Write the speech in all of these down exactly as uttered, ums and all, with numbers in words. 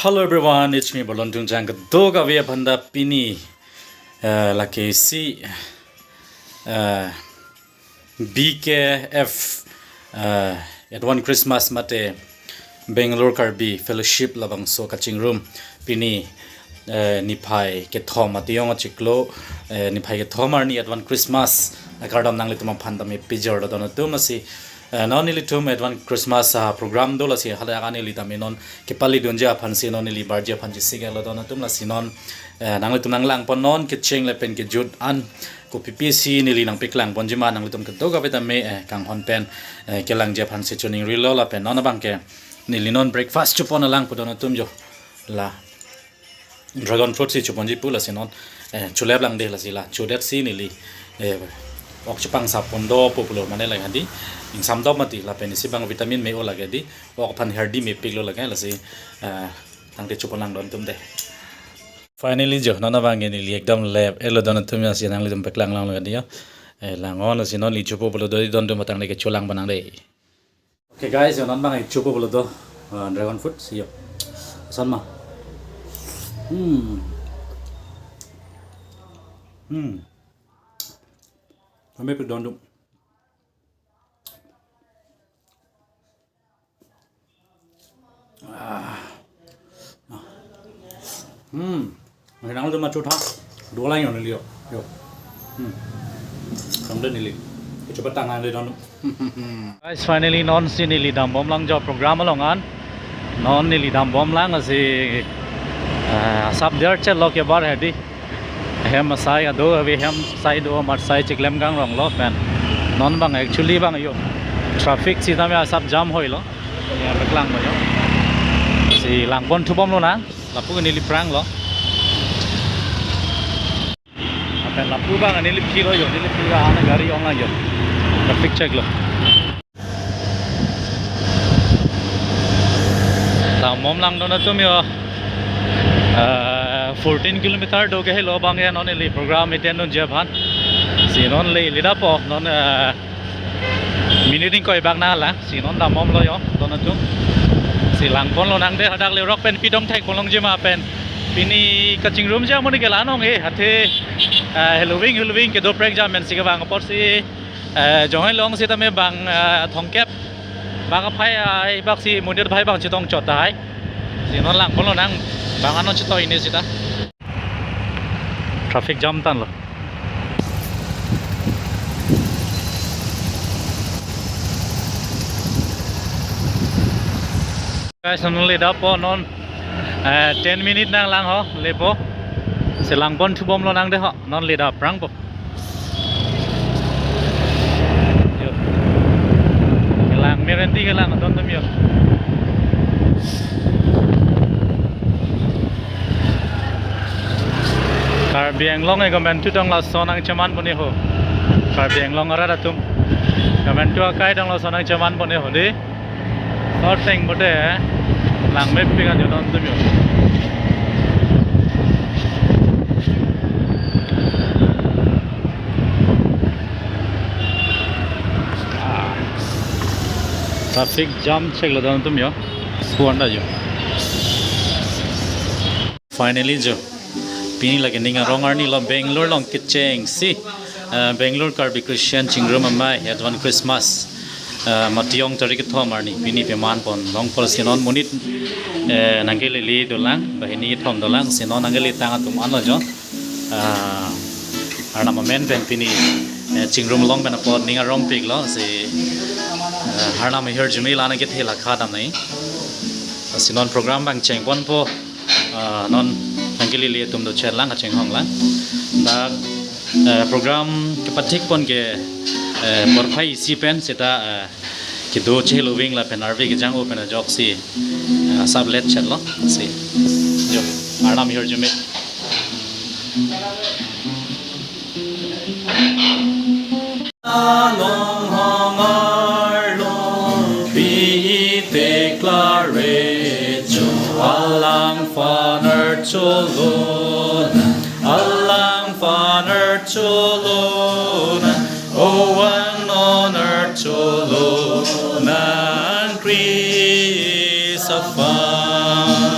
Hello everyone, it's me Bolon Tungjang. Kadokave aphan ta pini, eh, lake isi, eh, B K F, eh, Advance Christmas mate Bangalore Karbi Fellowship labangso kachingrum pini, eh, niphai kethom atiyong achiklo, eh, niphai kethom arni Advance Christmas akardom nanglitum aphan tame pejor do don atum. Lasi, eh, non nelitum Advance Christmas, ah, program do, lasi hadak neli tame non kepali dunji aphansi non neli barji aphan chesik lo don atum. Lasi non, eh, nanglitum nanglangpon non kecheng lapen kejut an kopi pisi neli nangpeklang ponji ma nanglitum kadokave tame, eh, kanghon pen, eh, kelangji aphansi choningrilo lapen non abangke neli non breakfast chopon alang pu don atum jo. La dragon fruit si choponji pu, lasi non, eh, cholep lang de, lasi la chodet si neli, eh, ok chepangsa pon do pu pulo mane lake hadi ingsam do mati lapen isi abang vitamin me-o lake di, ok aphan healthy mepik lo lake, lasi, eh, tangte chopon lang don atum de. Finally jo, non abangke neli ekdom lep-et lo don atum, lasi nanglitum peklang lang lo di jo. Eh, lang-o, lasi non neli chopo pulo do don atum tangte kecholang pon nang de. Okay guys, jo non abang chopo pulo do, uh, dragon fruit si jo. Ason ma. Hmm. Hmm. Kami pe don atum. Ah. Hmm. Nang tu machu tha. Dua lang jo neli jo. Jo. Hmm. Tangte neli kecho patang lang le don. Guys, finally non si neli dambom lang jo program along an. Non neli dambom lang, lasi, eh, asap der chelo ke bar hedi. Hem asai ado, ave hem asai do, amat asai chiklem kangrong lo pen. Non abang actually abang jo traffic si tame asap jam hoi lo. Ya, peklang ba jo. Lasi langpon thubom lonang, lapu neli prang lo. Lapen lapu abang neli phil ho jo, neli phil ka ana gari ong lang jo. Traffic check lo. Dambom lang don atum jo. Eh, fourteen kilometer do ke helo abang ya non neli program attend dunji aphan. Si non le, le dapo non, eh, minute ingkoi bak na lang, si non dambom lo jo don atum. Si langpon lonang de, hadak le rok pen pidong thek pon longji ma pen. Pini kachingrumji amonit ke la-an ong-e, athe, eh, heloving, heloving kedo prek jam pen si kevang apotsi, eh, jong-ai long sitame bang, eh, thomkep bak aphai, eh, bak si monit aphai abang chetong chot tahai. Si non langpon lonang, bang anon chetong ini sita. Traffic jam tan lo. Guys, non le dapo non, eh, ten minute nanglang ho, lepo. Si langpon thubom lonang de ho, non le dap prangpo. Jo. Kelang, meranti kelang don atum jo. Karbi Anglong e komantu tong lason nangcheman pon-e ho. Karbi Anglong arat atum. Komantu akai tong lason nangcheman pon-e ho de. Sorteng bote, lang mepik an jo don atum jo. Ah. Traffic jam check lo don atum jo. Suan da jo. Finally jo, pini lake ning arong arni lo Bangalore along kechengsi, eh, Bangalore Karbi Christian Chingrum Amei Advance Christmas, eh, matiyong tarik kethom arni pini peman pon longpo. Si non monit, eh, nangkelele dolang, banghini kethom dolang, si non nangkeletang atum anlo jo. Ah, Arnam amen pen pini, eh, chingrum along pen apot ning arongpik lo, si, eh, Arnam ahirjume la nangkethe lakha dam nai. Si non program abang chengponpo. Ah, non nangkelele atum dochot lang, kachinghon lang. Dak, eh, program kepathik pon ke, eh, porphai isi pen seta, eh, kedo cheloving lapen arve kejang-o pen ajoksi, eh, asap let chet lo si. Jo, Arnam ahirjume. Along hong arlo pi te klare cho, alangphan archolo nang, alangphan archolo nang, o vang non archolo nang Christ aphan.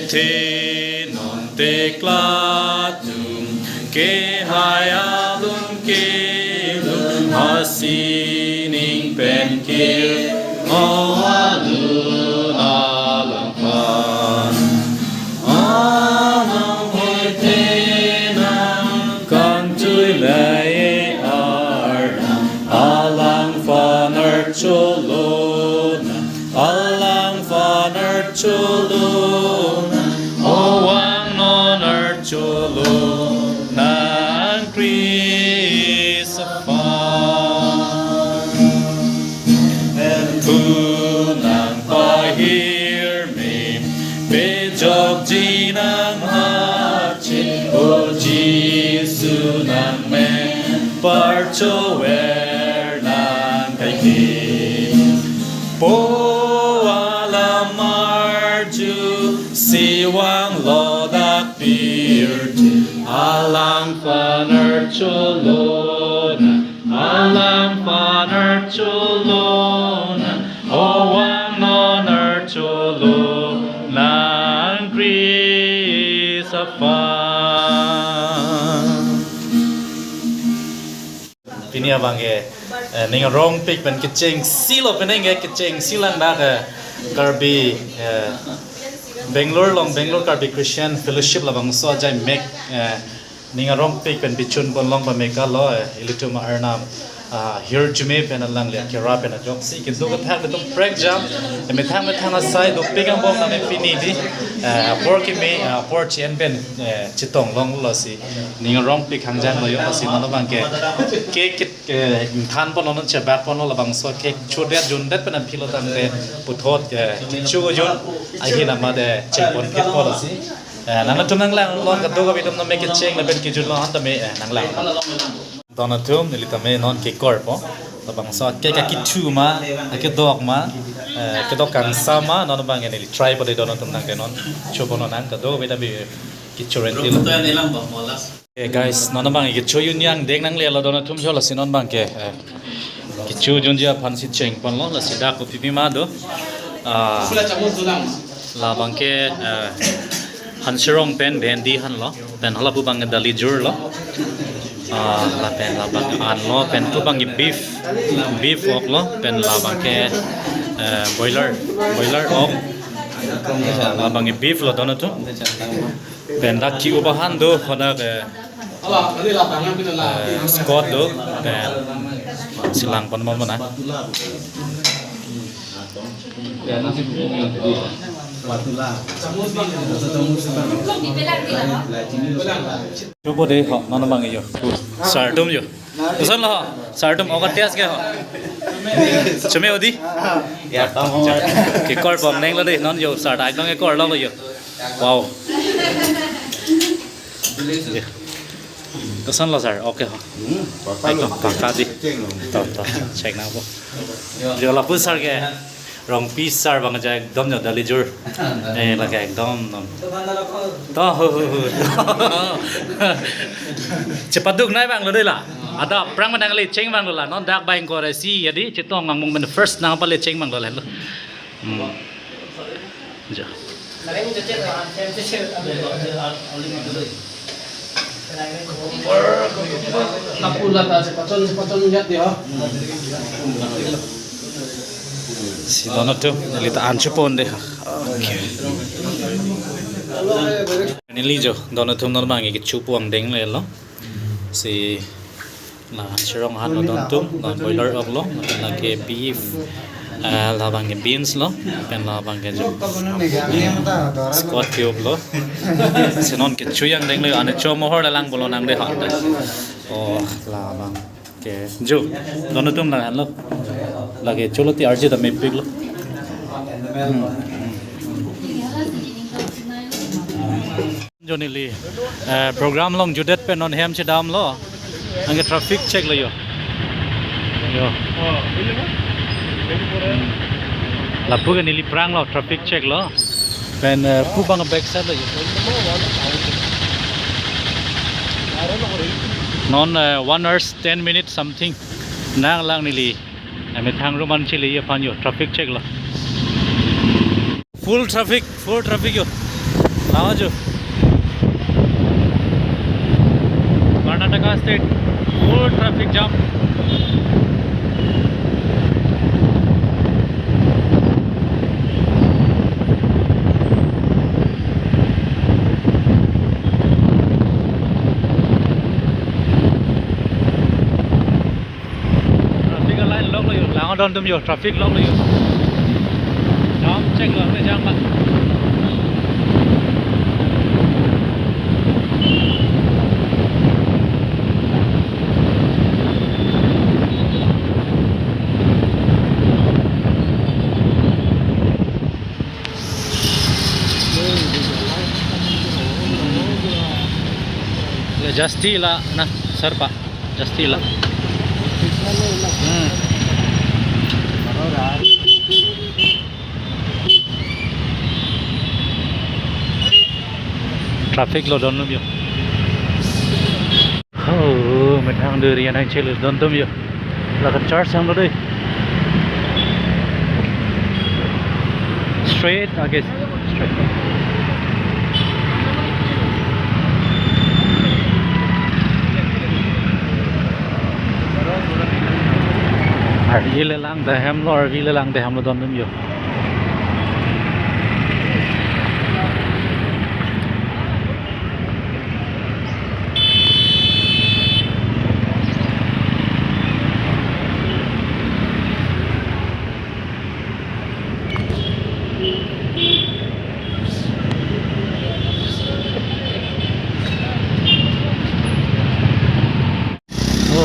Te non tekla tum kehai alun kelun, hasining pen ke-o alun alangphan. Anang hoi te nang kangtui mai arnam, alangphan archolo nang, alangphan archolo nang, o vangnon archolo nang Christ aphan. Pen pu nang pahirme, pejokji nang hache, o Jisu nang men parchover nang kaike. Po alam arju si vanglo dak pirthe, alangphan archolo nang, alangphan archolo nang, o vangnon archolo nang Christ aphan. Pini abang ke, eh, ning arongpik pen kechengsi lo, penang ke kechengsi lang dak, eh, Karbi, eh, Bangalore along, Bangalore Karbi Christian Fellowship labangso ajai mek, eh, ning arongpik pen bichun pon long pameka lo, eh, ilitum arnam, ah, hirjume pen alangli akera pen ajoksi. Kintu kethak ilitum prekjam, eh, methang methang asai dopik angbong nang pini di, eh, apor keme, eh, apor chi-en pen, eh, chetong longlo si ning arongpik hangjang lo jo, si non abang ke, ke, ke, ke, than pon lo, non chebak pon lo, labangso ke chodet jundet pen aphi lo tangte puthot ke chu jun ahin amat de chepon phit pon lo si. Eh, nangtum nanglang lon kadokave atum non me kecheng lapen kejut lo, han tame, eh, nanglang. Don atum neli tame non kekorpo. Labangso ke kakichu ma, akedok ma, eh, kedok kangsa ma, non abang neli try po de don atum nang ke non. Chu pon nang kadokave tame kichu renti lo. Eh, guys, non abang ke chu jun yang deng nangle lo don atum, jo lasi non abang ke, eh, kichu junji aphan si cheng pon lo, lasi dak kopi pi ma do. Ah, labang ke, eh, hanserong pen bhendi han lo, pen hala pu abang ke dali jur lo. Ah, lapen labang an lo, pen pu abang ke beef, beef wok lo, pen labang ke, eh, boiler, boiler wok. Eh, labang ke beef lo don atum. Pen dak ke-o abahan do, hadak, eh, eh, Scott do, pen si lang pon mo na. Chupo de ho, non abang jo. Sir atum jo. Koson lo ho, sir atum oka test ke ho. Chume odi. Ya, tong ho. Kekor pon nang lo de, non jo, sir ta ekdom kekor lo jo. Wow. Koson lo sir, okay ho. Hmm, paka lo. Ekdom paka di. Cheng lo. To, to, check nangpo. Jo lapu sir ke. Rongpi sir abang ajai ekdom jo dali jur. Eh, lake ekdom non. To, ho, ho, ho. Chepaduk nai abang lo de la. Adap aphrang ma nangle cheng abang lo la. Non dak abang kore si ya di chetong nang mung men first nang pale cheng abang lo la lo. Hmm. Jo. Si don atum neli ta an chupon de. Okay. Neli jo don atum non abang ke chupo angdeng le lo. Si la hanserong han lo don atum, la boiler wok lo, lake beef, eh, labang ke beans lo, pen labang ke jo Scott cube lo. Si non kechu angdeng lo, ane cho mohor la lang bolo nang de han. Oh, labang ke jo don atum la han lo. Lake cholo ti arji ta mepik lo. Hmm. Jo neli, eh, program along jutdet pen non hem chedam lo. Anke traffic check lo jo. Jo. Hmm. Lapu ke neli aphrang lo, traffic check lo. Pen, eh, pu abang back side lo jo. Non, eh, one hours ten minutes something. Nanglang neli. Eh, methang room an chili aphan jo, traffic check lo. Full traffic, full traffic jo. Ajo. Karnataka State, full traffic jam. Traffic a-line lok lo jo, lang don atum jo, traffic lok lo jo. Jam check lo, ne jam ba. Le jasti la na, sir pa. Jasti la. Hmm. Traffic lo don atum jo. Oh, methang duri anang chelus don atum jo. La kacharge sang lo dei. Straight, okay, straight. Arvi le lang ta hem lo, arvi le lang ta hem lo don atum jo.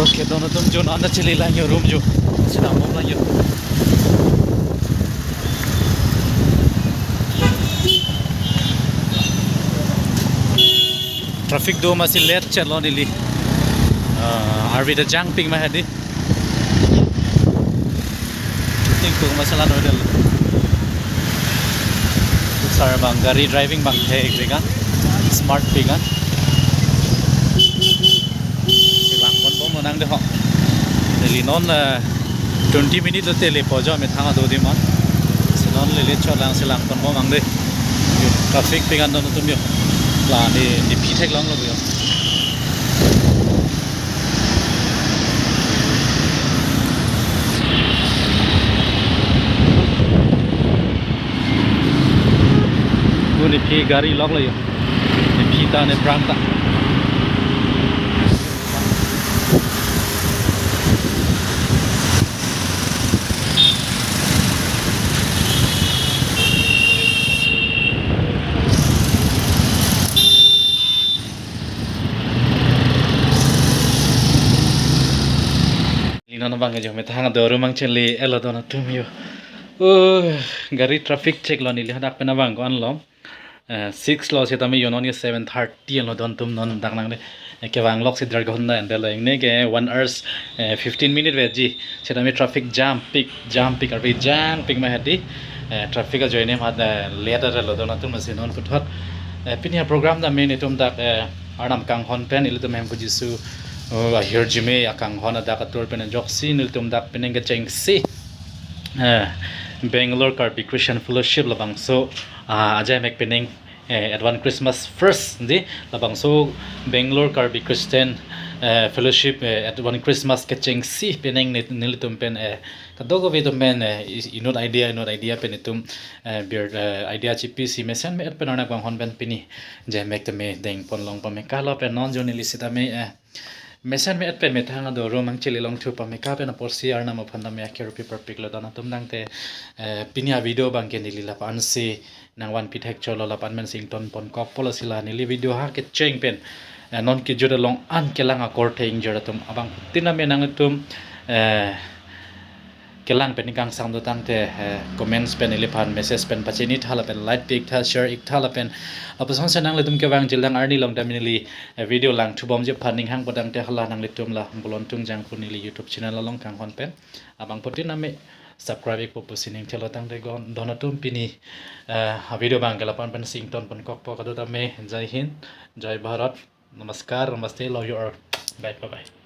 Okay, don atum jo, non ta chele lang jo, room jo. Sila mo lang jo. Traffic do amatsi late chot lo neli. Ah, arvi ta jangpik ma hadi. Tingkung masalan hotel. Sar bang gari driving bang thek pik an, smart pik an. Lang ponbom nang dei ho. Neli non, eh, twenty minute lo te lepo jo, methang ado di man. Si non lele chot lang si lang ponbom nang dei. Traffic pik an don atum jo. La ne, ne pi thek long lo jo. Ko ne phi gari lok lo jo. Ne phi ta ne prang ta. Neli non abang jo methang ado room angchele elo don atum jo. Oh, gari traffic check lo neli hadak pen abang ko-an lo. Eh, six lo sitame jo non ke seven thirty lo don atum non dak nang dei. Eh, kevang lok si der ghonta ante lo, ingne ke one hours, eh, fifteen minute veji. Sitame traffic jam pik, jam pik, arve jangpik ma hadi. Eh, traffic ajoine mat, eh, late lo don atum amatsi non puthot. Eh, pini aprogram tame netum dak, eh, Arnam kanghon pen ilitum Hemphu Jisu, oh, ahirjume akanghon adak atur pen ajoksi nelitum dak penang kechengsi, eh, Bangalore Karbi Christian Fellowship labangso, ah, ajaimek penang, eh, Advance Christmas first dei, labangso Bangalore Karbi Christian, eh, Fellowship, eh, Advance Christmas kechengsi penang ne-, nelitum pen, eh, kadokave atum pen, eh, i-, inut idea, inut idea pen itum, eh, bir, eh, idea chipisi mesen me-et pen Arnam kanghon pen pini ajaimek tame dengpon long pame. Kalo pen non jo neli sitame, eh, mesen me-et pen methang ado room angchele longthu pame, ka pen apotsi Arnam aphan tame akirpi parpik lo don atum tangte, eh, pini avideo abang ke neli lapu-an si nangvanpi thek chot lo, lapu-an pen si ington ponkokpo, lasi la neli video ha kecheng pen, eh, non kejut along an kelang akorte ingjir atum abangphutin tame nangtum, eh, kelang pen ingkangsam do tangte, eh, comments pen neliphan message pen pachini tha lapen like pi-ik tha, share ik tha lapen lapuson si nanglitum kevang jilang arni along tame neli, eh, video langthubomji aphan ning hangpo tangte hala nanglitum la Bolon Tungjang pu neli YouTube channel along kanghon pen abangphutin tame subscribe ikpo pusi ning thelo tangte gon don atum pini, eh, avideo abang ke lapu-an pen si ington ponkokpo, kadokave tame Jai Hind, Jai Bharat, Namaskar, Namaste, love you all. Bye, bye, bye.